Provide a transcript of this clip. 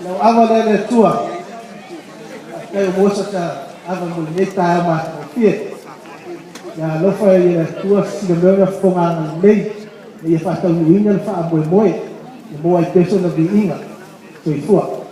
Lau ava lea le Atua, faafetai ua maua sa ta ava mo lenei taeao matagofie. Ia alofa i le Atua sisila mai ona fofoga agalelei ina ia faataunuuina le faamoemoe e maua ai pea sona viiga. Soifua.